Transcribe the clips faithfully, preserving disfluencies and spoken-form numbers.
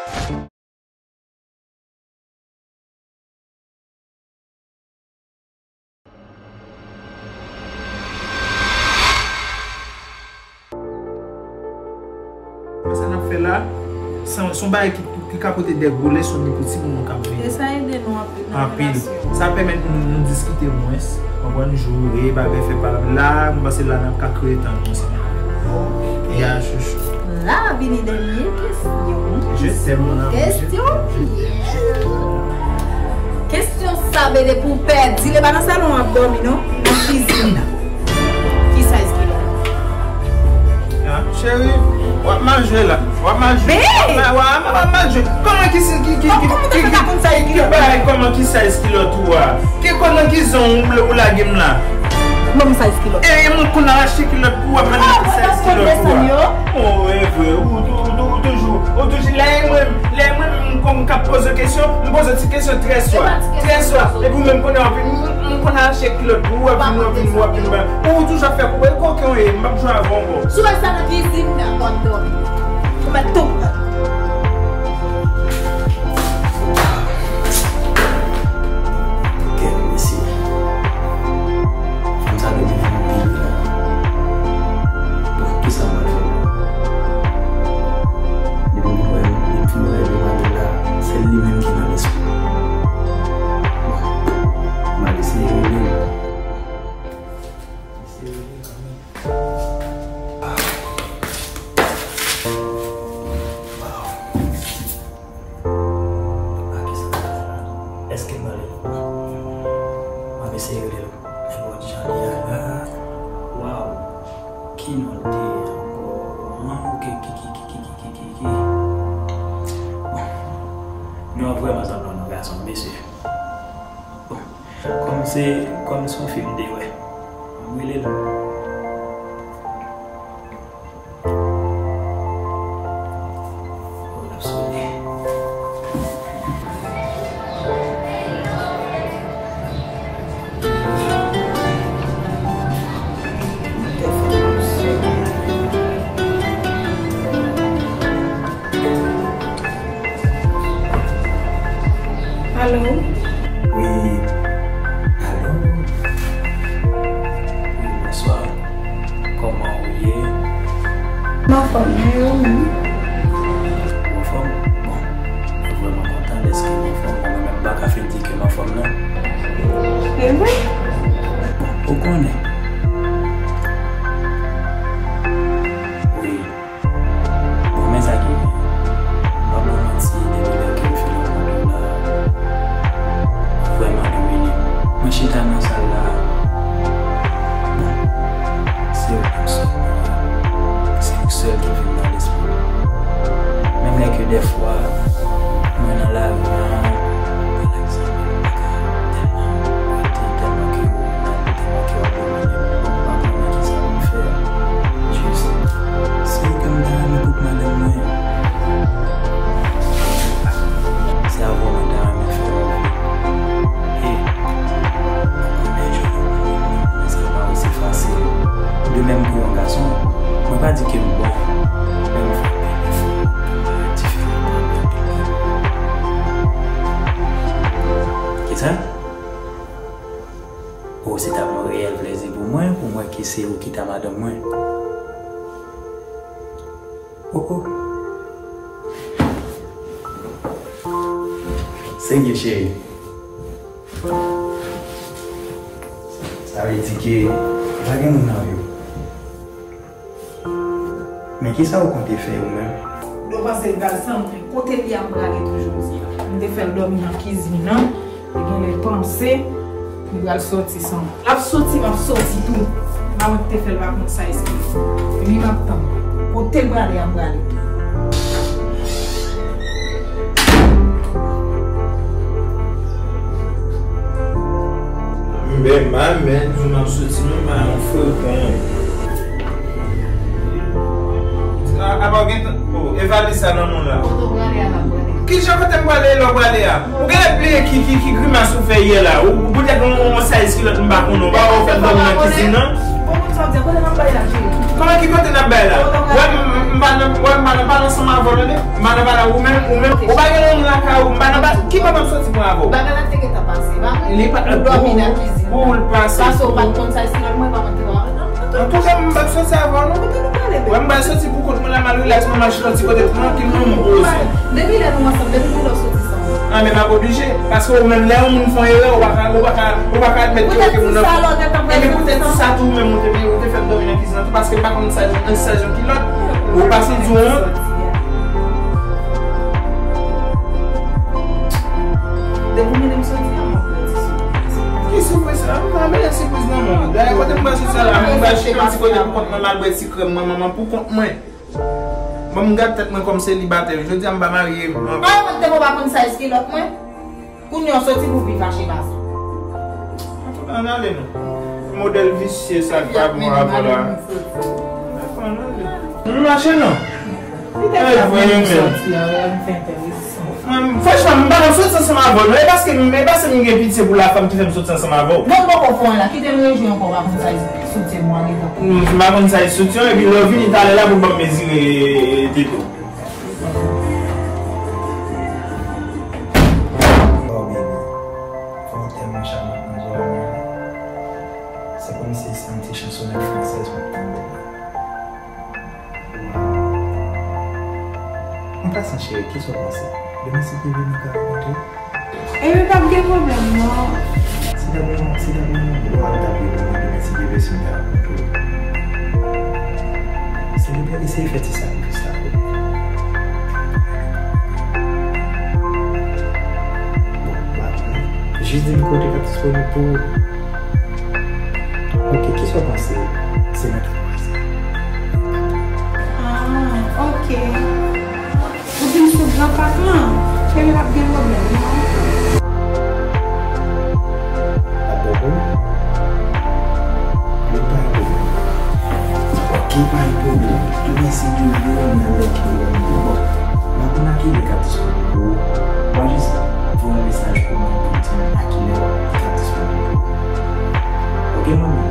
Sa n ap fè la, se yon, se yon bagay ki, ki ka pote de gwo lèson ni pou timoun nou k ap vini. E sa ede nou anpil nan relasyon. Anpil. Sa pèmèt nou, nou diskite mwens, konprann, joure, bagay, fè pale. La, m panse la n ap ka kreye tan nou ansanm avèk. Ok. Ya, chouchou. La vini dènye kesyon. Je t'aime, mon amour. Kesyon pyèj. Kesyon sa, bebe, pou w pèdi l, e pa nan salon w ap dòmi, non. Nan kizin nan. Ki size kilot? Ah, cheri, w ap mal jwe la. W ap mal jwe. Babe! W ap mal, w ap, w ap mal jwe. Kòman ki, ki, ki, ki, kòman, kòman ki, ki bagay, kòman ki size kilot ou a? Ki kote nan kizon ou, ou lage m la? Ban m size kilot. E, e mwen konn achte kilot pou w, w ap mande m ki size kilot ou a. Oh, e vre, ou, ou, ou, ou toujou, ou toujou, lè mwen, lè mwen menm m konn k ap poze w kesyon, m poze w ti kesyon trè swa, trè swa. Epi ou menm konnen w ap vin, m, m konn achte kilot pou ou, w ap vin, w ap vin, w ap vin, ou toujou ap fè kou, e koken w ye, m p ap jwe avè w ankò. Si w wè sa nan kizin nan, w ap dòmi. Ou mèt tou pran. Kèt mesye. Fanm sa dwe vin vin anpil wi la. Bon, kisa m pral fè la? Depi m wè, depi m wè demoiselle la, se li menm ki nan lespri. Bon, m ap eseye rele l. Eseye rele l kanmenm. Waw. A kisa sa la? Èske m ale? M ap eseye rele l. Nenpòt jan li a la. Waw. Ki non l te ye ankò? An, ok, ki, ki, ki. Bon. Nou vrèman sanble yon gason, mesye. Bon. Kòm se, kòm se yon fi m te wè. M rele l. Oh, l ap sone. Alo? Wi. Alo? Wi, bonswa. Kòman ou ye? M anfòm, e ou menm? Ou anfòm? Bon, mwen vrèman kontan dèske ou anfòm. Bon, mwen menm m pa ka fin di ke m anfòm non. E vre? Bon, ou konnen. Wi. Bon, men sa ki gen. M p ap ba w manti, depi lè ke m fin rankontre w la, ou vrèman domine m. Mwen chita nan sal la, bon, se ou menm sèl mwen wè. Se ou sèl ki vin nan lespri m. Menm lè ke dèfwa, mwen nan lari a, pa egzanp, m pa ka tèlman rete, tèlman ke ou, tèlman ke w ap domine m, m pa konnen kisa pou m fè. Jis, se ou ke m ta renmen pou madanm mwen. Se avè w mwen ta renmen fè yon vi. E, mwen konnen jodi a, mwen sa pa osi fasil. De menm pou yon gason, mwen pa di ke m bon, men m fè anpil efò pou m pa diferan anpil, anpil. Kisa? O, se t ap yon reyèl plezi pou mwen, pou m wè ke se ou ki ta madanm mwen. Oh, oh. Serye, cheri. Sa vle di ke pa gen moun nan yo. Men kisa ou konte fè ou menm? Ou panse l pral san mwen? Kote li a m prale tou jodi a? M te fè l dòmi nan kizin nan. Li genlè panse li pral sòti san mwen. L ap sòti, m ap sòti tou. Madanm te fè l pa konn sa espri. Epi m ap tann. Kote l prale a, m prale. M bè mal, men di w m ap sòti, non, pa yon fre pran. A, apa w gen tan? Oh, e valiz sa nan men w la. Kote w prale a, m ap prale. Kijan kote m prale, lè w prale a? Ou genlè bliye ki, ki, ki grimas ou fè yè la. Ou, ou poutèt yon, yon, yon size kilòt m pa konnen. Ou pa wè w fè m dòmi nan kizin nan? Bon, moun sa w di a, kote n ap bay la, cheri? Kòman ki kote n ap bay la? Wè m, m, m pa nan, wè m pa nan pale ansanm avè w, non, M pa nan pale ak ou menm, ou menm, ou pa gen moun lakay ou, m pa nan pale, ki bò m ap soti pran avè w? Bagay la te gentan pase, pa vre? Li pa, ou dòmi nan kizin. Pou l pase. Paske ou pa t konn sa, si lòt mwen pa konn te wè. Antouka, m p ap soti avè w, non. Kote nou prale, bebe? Wè, m pral soti pou kont mwen la, m al rilaks, mwen, m al chita yon ti kote, trankil, mwen, m poze. Depi lè nou ansanm, depi pou lè w soti san mwen. Ah, men m ap oblije, paske ou menm, lè yon moun fè yon erè, ou pa ka, ou pa ka, ou pa ka admèt ke, ke moun nan fè. Poutèt sa, lòt tan, ebyen, poutèt sa tou, ou menm, ou te, ou te fè m dòmi nan kizin an tou, paske m pa konn sa, sa yon kilòt. Ou pa santi w wont? Depi mwen menm soti an, mwen pran ti sipriz. Ki sipriz sa? M pa mete sipriz nan men w. Dayè, kote m pral soti a la, mwen pral chita yon ti kote pou kont mwen, m al bwè ti krèm mwen, manman, pou kont mwen. Ban m gad tèt mwen kòm selibatè. Jodi a, m pa marye, m... Ay, mwen te bon pa konn size kilòt mwen. Kounye a w soti pou pi fache pase. Antouka, ann ale non. Modèl visye sa k pa bon avè w la. Ann ale. M mache non. Ay, voye men. Mwen, franchman, m pa konn soti ansanm avè w non. E paske, e paske m gen pitye pou lafanm ki fè m soti ansanm avè w. Non, m poko fon la. Kite m rejwi ankò, pa konn size soutyen mwen devan. M pa konn size soutyen, epi lè w vini talè la pou w ban m mezire tete w. Oh, baby. Fò w tèlman chame nan zò a, man. Se kòmsi se yon ti chansonèt fransèz mwen t tande la. Wow. An pasan, cheri, kisa w panse? Demen si Dye vle, nou ka rankontre? Epi p ap gen pwoblèm, non. Si ta vle, si ta vle, nou, nou al ta vle, demen si Dye vle, si nou ta rankontre. Selibatè, eseye fè ti sakrifis la pou mwen. Bon, ba, jis di m kote k ap disponib pou ou. Ok, kisa w panse? Se nan twa mwa sa. Ah, ok. Ou vin sou Gran Pak lan? Ebyen, p ap gen pwoblèm, non. Ap bon pou ou? Li pa gen pwoblèm. Ok, pa gen pwoblèm. Tou mèsi di ou nan lè ki bon. Bon, m ap konn a kilè k ap disponib pou ou. W a jis voye yon mesaj pou mwen pou w di m a kilè k ap disponib pou ou. Ok, manmi?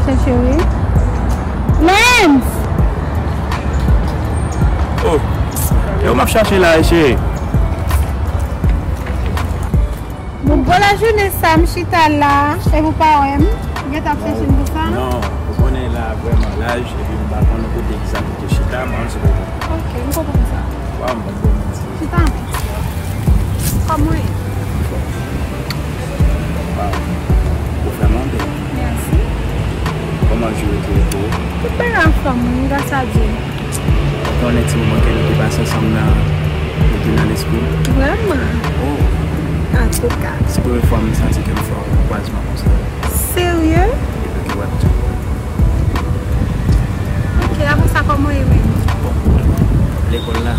Chèche wi. Lens! Oh, yo m ap chache la, cheri. Bon, bon lajounen sa, m chita la, epi w pa wè m. Ou gentan ap chèche m pou sa? Non, ou konnen la vrèman laj, epi m pa konn kote egzak ou te chita, m ann sou kote. Ok, m konprann sa. Waw, m p ap ba w manti. Chita. Kòman w ye? Waw, ou vrèman bèl. Mèsi. Kòman jou yo te ye pou ou? Tout bagay anfòm, wi, gras a Dye. Ou konnen ti moman ke nou te pase ansanm nan, nou te nan lespri m. Vrèman? Oh. Antouka. Se premye fwa m santi ke m fè yon kwazman konsa. Serye? Epi ke w ap di. Ok, apre sa, kòman w ye menm? Bon, lekòl la.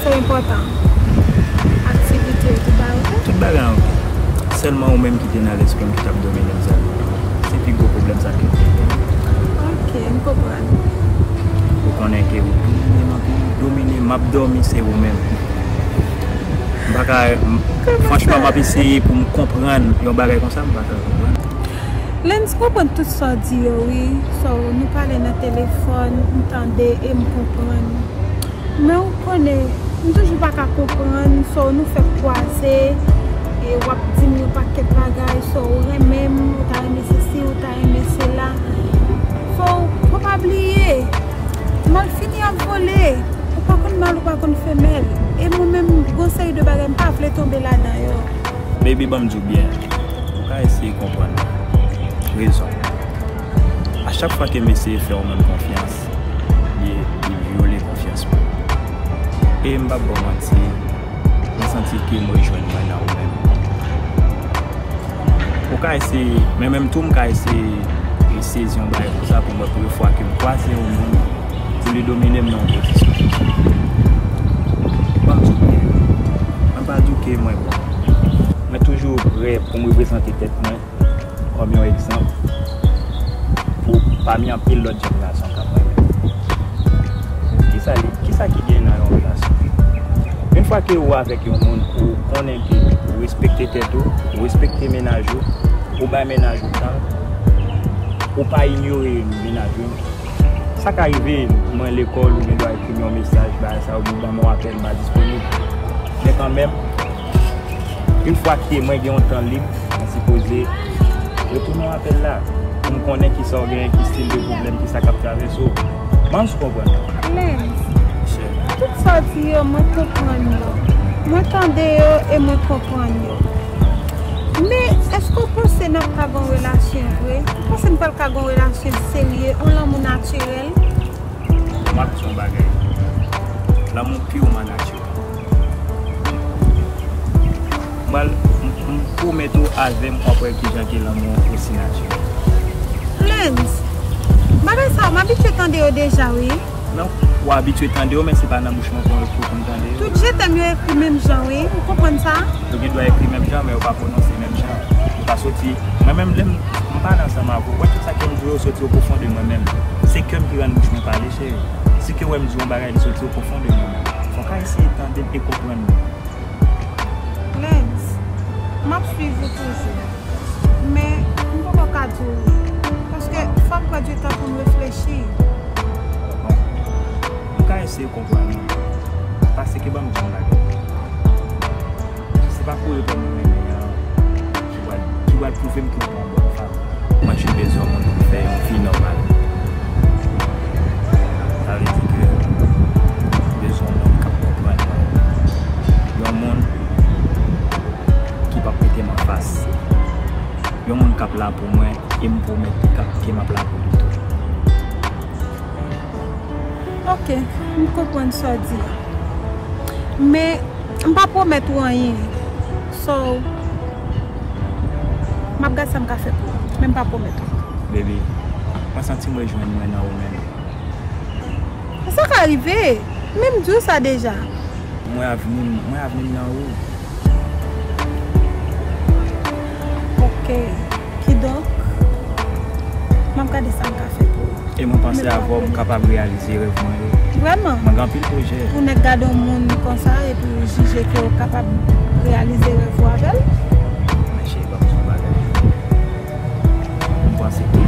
Se enpòtan. Aktivite yo, tout bagay ok? Tout bagay ok. Sèlman ou menm ki te nan lespri m ki t ap domine m sèlman. Se pi gwo pwoblèm sa ke m te gen. Ok, m konprann. Ou konnen ke ou domine m anpil, domine m, m ap dòmi, se ou menm. M pa ka, m, franchman, m ap eseye pou m konprann yon bagay konsa, m pa ka konprann. Lens, m konprann tout sa w di yo, wi. So, nou pale nan telefòn, m tande e m konprann. Men ou konnen, m toujou pa ka konprann, so nou fèk kwaze, e w ap di m yon pakèt bagay, so ou renmen m, ou ta renmen sesi, ou ta renmen sela. So, fò pa bliye, mal fini ap vole, ou pa konn mal, ou pa konn femèl. E mwen menm, gon seri de bagay, m pa vle tonbe ladan yo. Baby, ban m di w byen, ou ka eseye konprann rezon. A chak fwa ke m eseye fè yon moun konfyans, li, li vyole konfyans mwen. E m p ap ba w manti, mwen santi ke m rejwenn mwen nan ou menm. Ou ka eseye, men menm tou m ka eseye sezi yon bagay konsa pou m wè premye fwa ke m kwaze yon moun pou li domine m nan yon pozisyon konsa. Ban m di w byen, mwen pa di w ke mwen bon. Mwen toujou prè pou m reprezante tèt mwen kòm yon egzanp pou pami anpil lòt jèn gason k ap renmen. Kisa li, kisa ki gen nan yon relasyon? Yon fwa ke ou avèk yon moun, ou konnen ke ou respekte tèt ou, ou respekte mennaj ou, ou bay mennaj ou tan, ou pa inyore mennaj ou. Sa ka rive, mwen lekòl, ou gen dwa ekri m yon mesaj, bagay sa, oubyen ban m yon apèl, m pa disponib. Men kanmenm, yon fwa ke mwen gen yon tan lib, mwen sipoze retounen yon apèl la, pou m konnen kisa w genyen, ki estil de pwoblèm, kisa k ap travèse w. M panse w konprann. Lens, tout sa w di yo, mwen konprann yo. Mwen tande yo e mwen konprann yo. Men, èske w panse n ap ka gen yon relasyon vre? Ou panse n pral ka gen yon relasyon serye, yon lanmou natirèl? M ap di yon bagay. Lanmou pirman natirèl. M pral, m, m pwomèt ou, avè m, w ap wè kijan ke lanmou an osi natirèl. Lens, bagay sa yo, m abitye tande yo deja, wi. Non, ou abitye tande yo, men se pa nan bouch mwen pou, pou konn tande yo. Tout je t'aime yo ekri menm jan, wi. Ou konprann sa? Yo gen dwa ekri menm jan, men yo pa pwononse menm jan. Yo pa soti. Mwen menm, lè m, m pale ansanm avè w, ou wè tout sa ke m di w yo soti o pwofon de mwen menm. Se kè m ki rann bouch mwen pale, cheri. Si ke w wè m di yon bagay, li soti o pwofon de mwen menm. Fò w ka eseye tande m e konprann mwen. Lens, m ap swiv ou toujou. Men, m poko ka di w wi. Paske fò m pran du tan pou m reflechi. Bon, m ka eseye konprann ou. Paske ban m di yon bagay. Se pa pou reponn mwen renmen an ki pral, ki pral pwouve m ke w pa yon bòn fanm. Mwen jis bezwen yon moun pou m fè yon vi nòmal. Sa vle di ke m bezwen yon moun k ap konprann mwen. Yon moun ki p ap mete m anfas. Yon moun k ap la pou mwen e m pwomèt li k ap, ke m ap la pou li tou. Ok, m konprann sa w di a. Men, m pa pwomèt ou anyen. So, m ap gad sa m ka fè pou ou. Men m pa pwomèt ou. Baby, mwen santi m rejwenn mwen nan ou menm. Sa ka rive. Men m di w sa deja. Mwen avni m, mwen avni m nan ou. Ok. Kidonk, m ap gade sa m ka fè pou ou. E mwen panse avè w, m kapab reyalize rèv mwen yo. Vrèman? Mwen gen anpil pwojè. Pou nèg gade yon moun konsa epi w jije ke w kapab reyalize rèv ou avè l? Men cheri, ban m di w yon bagay. M panse ke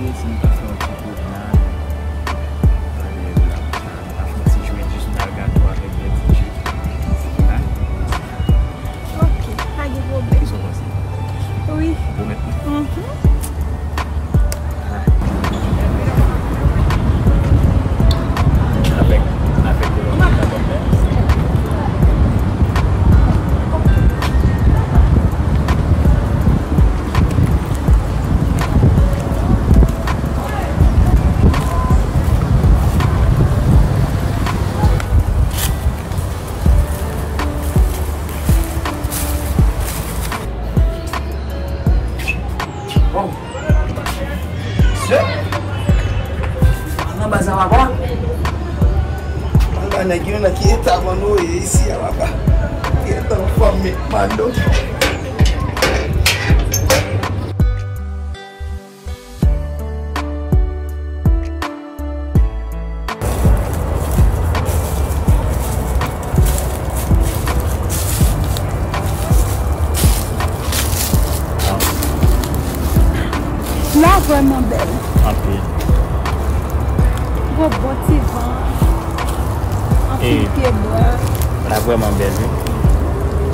Si nou ta fè yon ti pwomenad, ale la, nou ta fè yon ti jwe, jis nou ta al gade avèk de ti jwe. Hein? Ok, pa gen pwoblèm. Kisa w panse? Wi. Ou pwomèt mwen? Mhm. Avèk, avèk de lòt moun, ta konn fè. Bon. Mesye, al nan baz la, papa. Al ba nèg yo nan ki eta ban nou ye isi a, papa. Ki eta anfòm, men, mado. La vrèman bèl. Anpil. Gwo bon ti van. Anpil pye bwa. La vrèman bèl, wi.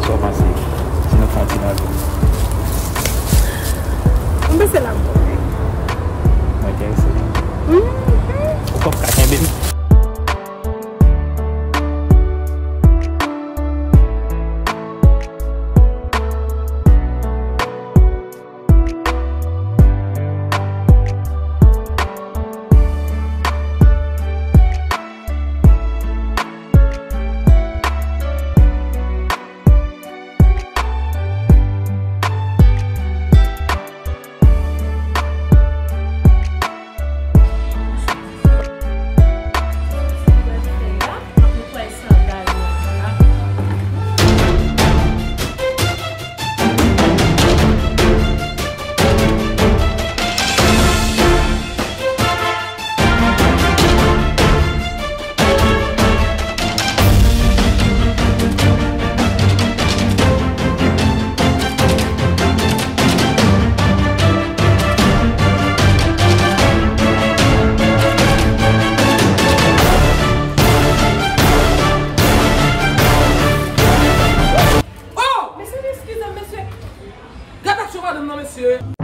Sa w panse? Si nou fè yon ti randonnée. Mwen panse l ap bon, wi. Mwen enterese. Mhm. Ou p ap ka kenbe m? Oh! Mesye, eskize m, mesye. Gad aksyon madanm nan, mesye.